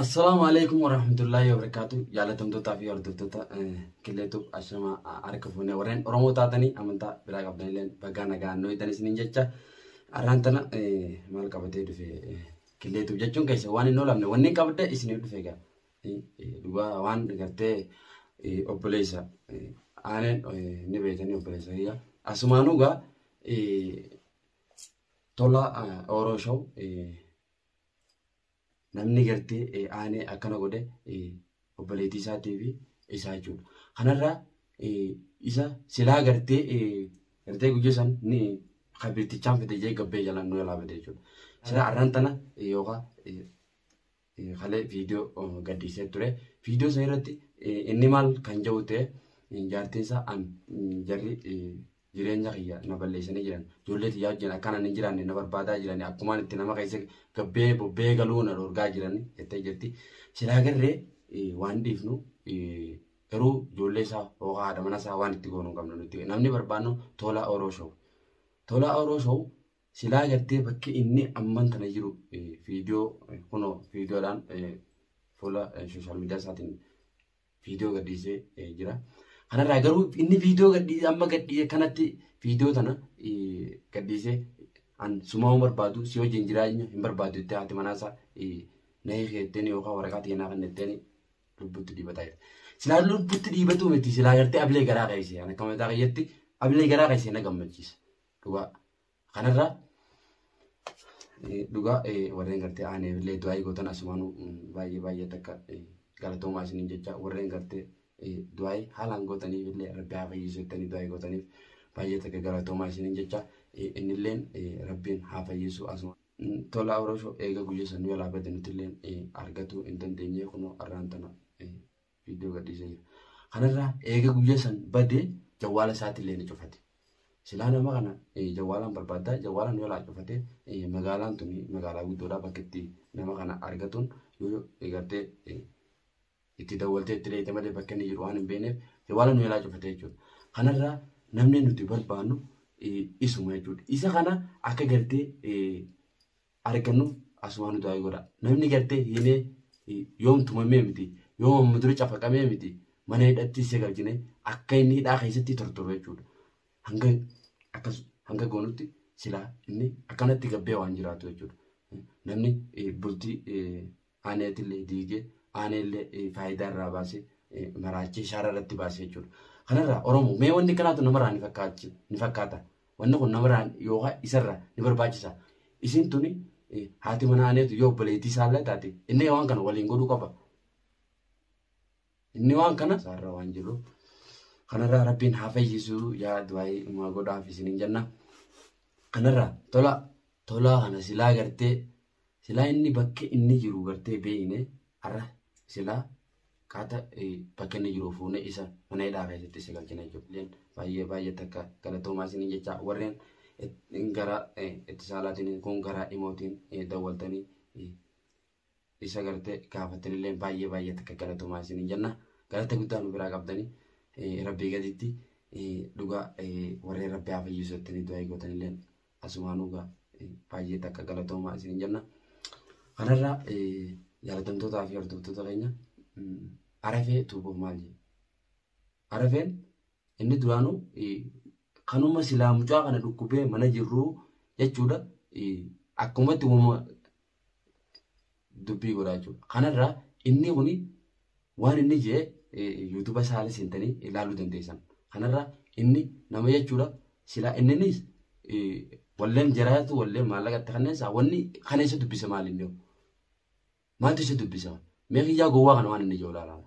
Assalaamu alaikum warahmatullahi wabarakatuh. Jaalatamtootaa fi hordoftoota Killee Tube, ashama harka fuunee. Warreen Oromoo taatanii amantaa biraa qabdanillee bagaa nagaan nooyitan isiniin jecha. Har'aan tana maal qabatee dhufe Killee Tube jechuun keessa waan hin oolamne wanni hin qabde isiniif dhufe egaa. Dhugaa waan gartee obboleessa aaneen ni beekanii, obboleessa kiyya. Asumaanuu gaa Tola Oroo Show, namni gartee aanee akkana godhe obboleettii isaatii fi isaa jechuudha. Kanarraa isa silaa gartee guyyaa san ni kabirtichaan fide jee gabbee jalaan nu jalaa bade jechuudha. Silaa arraan tana yookaan kalee viidiyoo gadhiisee ture. Viidiyoo sana irratti inni maal kan jedhu ta'e, jaartiin isaa an jarri jireenya kiyya na balleessanii jiran. Ijoollee tiyyaa wajjin akkaan hin jiraanne na barbaadaa jiran. Akkumaan itti nama keessa gabbee bobbee galuu na dhorgaa jiran jettee jirti. Silaa garree waan dhiifnu garuu ijoollee isaa yookaan haadha mana isaa waan itti goonu hin qabnu nuti. Namni barbaannu Tolaa Oroo Show. Tolaa Oroo Show silaa gartee bakki inni amman tana jiru viidiyoo kunoo viidiyoodhaan fuula social media isaatiin viidiyoo gadhiisee jira. Kanarraa garuu inni viidiyoo gadhiisee amma gadhiisee kanatti viidiyoo tana gadhiisee an sumaa barbaadu, si wajjin jireenya hin barbaadu jettee haati manaasaa na hiikeetteen yookaan waraqaa xiyyanaa kan jetteen lubbutti dhiibataa jira. Silaa lubbutti dhiibatu miti, silaa gartee ablee garaa keessee an akka mataa kiyyatti ablee garaa keessee na gammachiisa. Dhugaa. Kanarraa dhugaa warreen gartee aanee illee du'aa gootan asumaanuu baay'ee baay'ee takka galatoomaa isiniin jecha. Warreen gartee du'aa haalaan gootaniif illee Rabbi haa fayyisu jettanii du'aa gootaniif baay'ee takka galatoomaa isiniin jecha. Innilleen Rabbiin haa fayyisu asuma. Tola Orosho eega guyyaa san nu jalaa bade nutilleen argatuu hin dandeenye. Kunoo arraan tana viidiyoo gadhiisee jira. Kanarraa eega guyyaa san bade jawwaala isaatiillee ni cufate. Silaa nama kana jawwaalaan barbaaddaa, jawwaalaan nu jalaa cufate. Magaalaan tuni magaalaa guddoodha, bakka itti nama kana argatuun yoo gartee itti dawwaltee itti dheeyte malee bakka inni jiru waan hin beekneef jawwaala nu jalaa cufate jechuudha. Kanarraa namni nuti barbaannu isuma jechuudha. Isa kana akka gartee argannuuf asumaan nu du'aa godha. Namni gartee hiinee yoom tumamee miti, yoom amma dura cafaqamee miti, mana hidhatti isa galchine akka inni hidhaa keessatti tortoru jechuudha. Hanga akkas hanga goonutti silaa inni akkanatti gabbee waan jiraatu jechuudha. Namni bultii aaneetillee diigee aaneellee faayidaa irraa baasee maraachee shaara irratti baasee jechuudha. Kanarraa Oromoo, mee wanni kanaatu namarraa ni fakkaata. Wanni kun namarraa yookaan isarraa ni barbaachisa. Isin tuni haati mana aaneetu yoo obboleettii isaallee taate inni waan kana waliin godhuu qaba. Inni waan kana isaarra waan jiru. Kanarraa Rabbiin haa fayyisu yaa du'aayii uumaa godhaaf isiniin jenna. Kanarraa tola tolaa kana silaa gartee silaa inni bakka inni jiru gartee beekne har'a silaa kaata bakka inni jiru fuunee isa mana hidhaa keessatti isa galchina jechuudha. Baay'ee baay'ee takka galatoomaa isiniin jecha. Warreen gara itti saalaatiin kun gara imootiin dawwaltanii isa gartee gaafattanillee baay'ee baay'ee takka galatoomaa isiniin jenna. Galata guddaa nu biraa qabdanii Rabbii gaditti. Dhugaa warreen Rabbi haa fayyisu jettanii du'aa gootanillee asumaanuu gaa baay'ee takka galatoomaa isiniin jenna. Kanarraa jaalatamtootaa fi hordoftoota keenya, Arafee tuuboo maal jedhe? Arafeen inni duraanuu kanuma silaa mucaa kana dhukkubee mana jirruu jechuudha. Akkumatti uumama dubbii godhaa jechuudha. Kanarraa inni kuni waan inni jee YouTube isaa seentanii ilaaluu dandeessan. Kanarraa inni nama jechuudha. Silaa inninis walleen jiraatu walleen maallaqa itti kanneensaa wanni kana isa dubbisa maal inni maaltu isa dubbisa? Mee kiyyaa gowwaa kana waan inni jiru ilaalaa.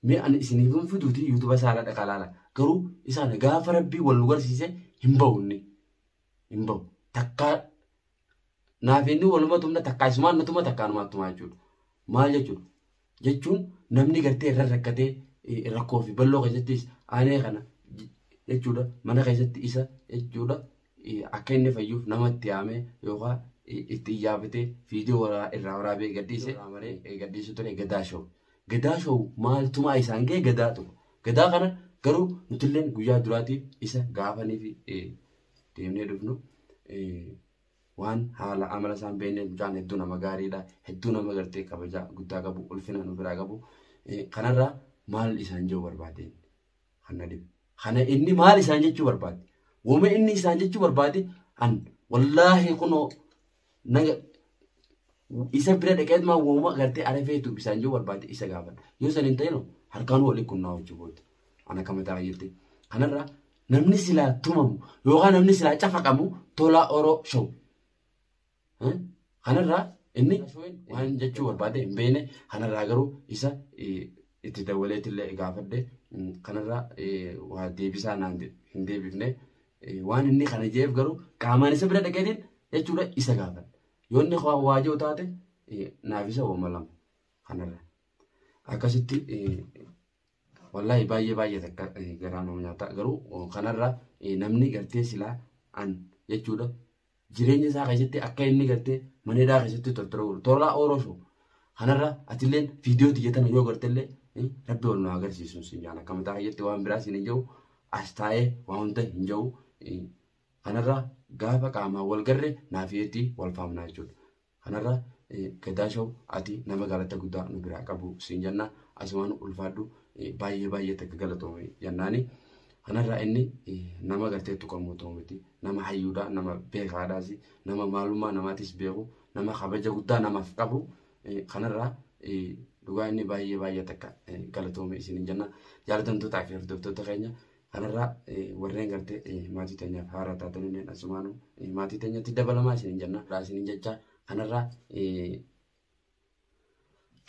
Mee ani isiniif hin fiduuti YouTube isaa irra dhaqaa ilaala. Garuu isaan gaafa Rabbii wal nu garsiise hin bahu inni. Hin bahu. Takkaa naaf inni waluma tumna, takkaa isumaan na tuma, takkaa anumaan tumaa jechuudha. Maal jechuudha? Jechuun namni gartee irra rakkatee rakkoo fi bal'oo keessattis aanee kana jechuudha mana keessatti isa jechuudha akka inni fayyuuf nama itti yaamee yookaan itti iyyaafatee viidiyoo irraa waraabee gadhiise gadhiisu ture Gadaa Show. Gadaa Show maal tumaa isaan ga'e Gadaa tokko. Gadaa kana garuu nutilleen guyyaa duraatiif isa gaafanii fi deemnee dhufnu. Waan haala amala isaan beekne mucaan hedduu nama gaariidha. Hedduu nama gartee kabaja guddaa qabu, ulfina nu biraa qabu. Kanarraa maal isaan jechuu barbaade? Kana dhibe. Kana inni maal isaan jechuu barbaade? Wama inni isaan jechuu barbaade an wallaahi kunoo naga isa bira dhaqeetumaa wama gartee arafeetu isaan jechuu barbaade isa gaafadha. Yoo san hin ta'in harkaan walii kunnaa hojii booda. Ana akka mataa jettee. Kanarraa namni silaa tumamu yookaan namni silaa cafaqamu Tolaa Oroo Show. Kanarraa inni waan jechuu barbaade hin beekne. Kanarraa garuu isa itti dawwaleetillee gaafadhe. Kanarraa waa deebisaa naan hin deebifne. Waan inni kana jeef garuu qaamaan isa bira dhaqeetiin jechuudha isa gaafadhe. Yoo inni waa jiru taate naaf isa wama lama kanarra. Akkasitti wallaahi baay'ee baay'ee takka garaa nama nyaata. Garuu kanarra namni gartee silaa an jechuudha jireenya isaa keessatti akka inni gartee mana hidhaa keessatti tortora godhu. Tolaa Oroo Show. Kanarra atilleen viidiyoo tiyya tana yoo gartellee rabbi wal nu agarsiisu sin jaan. Akka mataa kiyyatti waan biraa sin hin jiru as taa'ee waan hunda hin jiru. Kanarra gaafa qaamaan wal garre naafiyyeetti wal faamnaa jechuudha. Kanarra Gadaa Show ati nama galata guddaa nu biraa qabu siin jenna. Asumaan ulfaadhu baay'ee baay'ee takka galatoome jennaani. Kanarraa inni nama gartee tuqamu ta'u miti. Nama hayyuudha, nama beekaadhaas, nama maalummaa namaatis beeku, nama kabaja guddaa namaaf qabu. Kanarraa dhugaa inni baay'ee baay'ee takka galatoome isin jenna. Jaalatamtootaa fi hordoftoota keenya kanarraa warreen gartee maatii teenyaaf haaraa taatan illee asumaanu maatii teenyatti dabalamaa isin jenna. Isin jecha kanarraa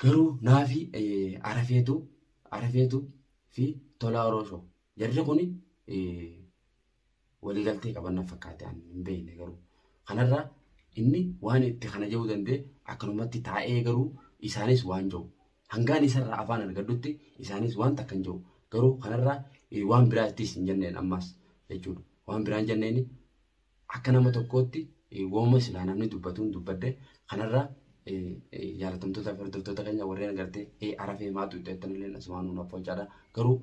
garuu naafi arafeetu fi Tolaa Oroo Show. Jarri kuni waliigaltee qaban na fakkaate ani hin beekne garuu. Kanarraa inni waan itti kana jechuu danda'e akkanumatti taa'ee garuu isaanis waan jiru. Hangaan isarraa afaan argadhutti isaanis waan takka hin jiru. Garuu kanarraa waan biraattis hin jenneen ammas jechuudha. Waan biraan jenneeni akka nama tokkootti wooma silaa namni dubbatuun dubbadde. Kanarraa jaalatamtoota fi hordoftoota keenya warreen agartee arafee maatu itti jettan illee asumaan nuuf hojjaadha. Garuu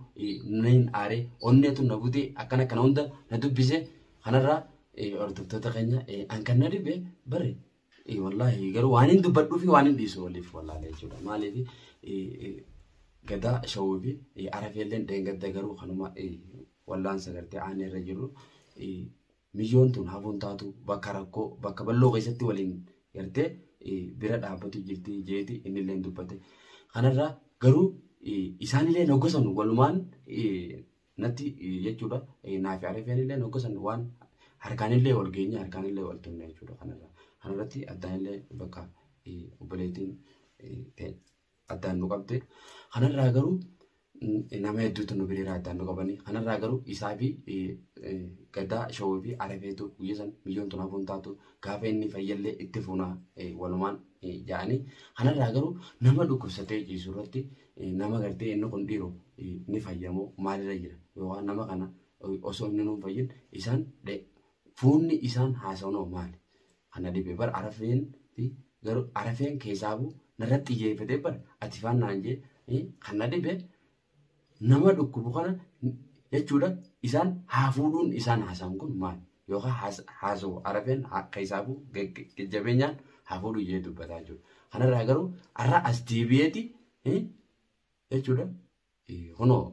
niin aaree onneetu na butee akkana kana hunda na dubbise. Kanarraa hordoftoota keenya an kan na dhibe barre wallaahi garuu waan hin dubbadhuu fi waan hin dhiisu waliif wallaalee jechuudha. Maaliif Gadaa Shawuu fi arafeelleen dheengadda garuu kanuma wallaansa gartee aanee irra jiru miyyoon tun hafuun taatu bakka rakkoo bakka bal'oo keessatti waliin gartee bira dhaabbatu jirti jeeti innillee dubbate. Kanarraa garuu isaanillee noggosan walumaan natti jechuudha. Naafi arafeen illee noggosan waan harkaanillee wal geenye harkaanillee wal tunne jechuudha kanarraa. Kanarratti addaanillee bakka obboleettiin addaan nu qabde. Kanarraa garuu nama hedduutu nu bira addaan nu qabani. Kanarraa garuu isaa fi Gadaa Shawuu fi arafeetu guyyaa san miyyoon tun hafuun taatu gaafa inni fayyallee itti fuunaa walumaan ja'anii. Kanarraa garuu nama dhukkubsatee ciisu irratti nama gartee inni kun dhiiru ni fayyamoo maalirra jira yookaan nama kana osoo inni nuun fayyin isaan fuunni isaan haasa'uun maali? Kana dhibe bar arafeen fi garuu arafeen keessaafuu narratti xiyyeeffatee bar ati faan naan jee kan na dhibe nama dhukkubu kana jechuudha isaan haa fuudhuun isaan haasa'an kun maali? Yookaan haasa'u arafeen keessaafuu jajjabeenyaan haa fuudhu jee dubbataa jiru. Kanarraa garuu har'a as deebi'eeti jechuudha. Kunoo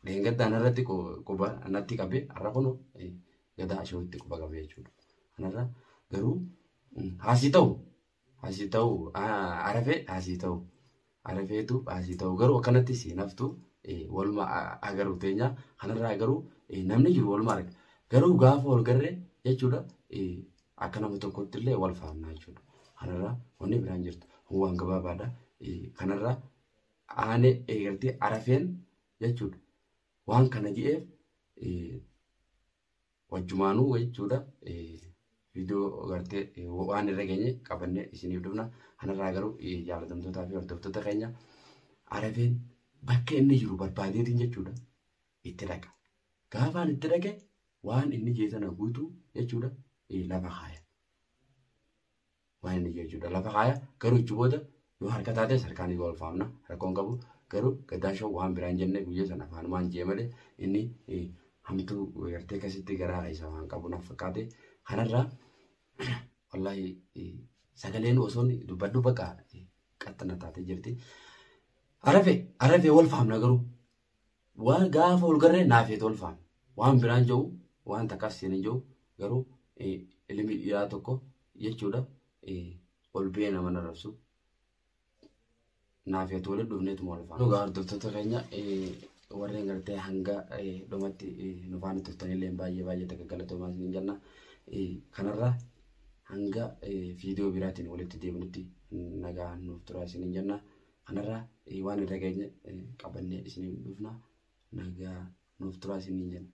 dheengaddaa narratti quba natti qabee har'a kunoo Gadaa Shawutti quba qabee jechuudha. Kanarraa garuu haasii ta'u haasii ta'u arafee haasii ta'u arafeetu haasii ta'u garuu akkanatti siin haftu waluma agaruu teenya. Kanarraa garuu namni jiru waluma arga. Garuu gaafa wal garree jechuudha akka nama tokkotti illee wal faamnaa jechuudha. Kanarraa wanni biraan jirtu waan gabaabaadha. Kanarraa aanee eegaltee arafeen jechuudha. Waan kana je'eef wajjumaanuu jechuudha. Viidiyoo gartee waan irra geenye qabannee isiniif dhufna. Kanarraa garuu jaalatamtootaa fi hordoftoota keenya arafeen bakka inni jiru barbaadeetiin jechuudha itti dhaqa. Gaafaan itti dhaqe waan inni jee sana guutuu jechuudha lafa kaaya. Waan inni jee jechuudha lafa kaaya garuu ichi booda yoo harka taates harkaan wal faamna rakkoon qabu garuu Gadaa Show waan biraan jenne guyyaa sana afaanumaan jee malee inni hamtuu gartee akkasitti garaa keessa waan qabu naaf fakkaate. Kanarraa Wallaahi sagaleen osoo dubbadhu bakka qaxxana taatee jirti. Arafe arafee wal faamna garuu waan gaafa wal garree naafeet wal faamna. Waan biraan jiru waan takkaas seenee jiru garuu ilmi dhiiraa tokko jechuudha ol ba'ee nama arrabsu. Naafeet walitti dhufneetuma wal faamna. Dhugaa hordoftoota keenya warreen gartee hanga dhumatti nu faana turtanillee baay'ee baay'ee takka galatoomaa isin jenna. Kanarra hanga viidiyoo biraatiin walitti deebinutti nagaa nuuf turaa isin jenna. Kanarra waan irra geenye qabannee isin dhufna nagaa nuuf turaa isin jenna.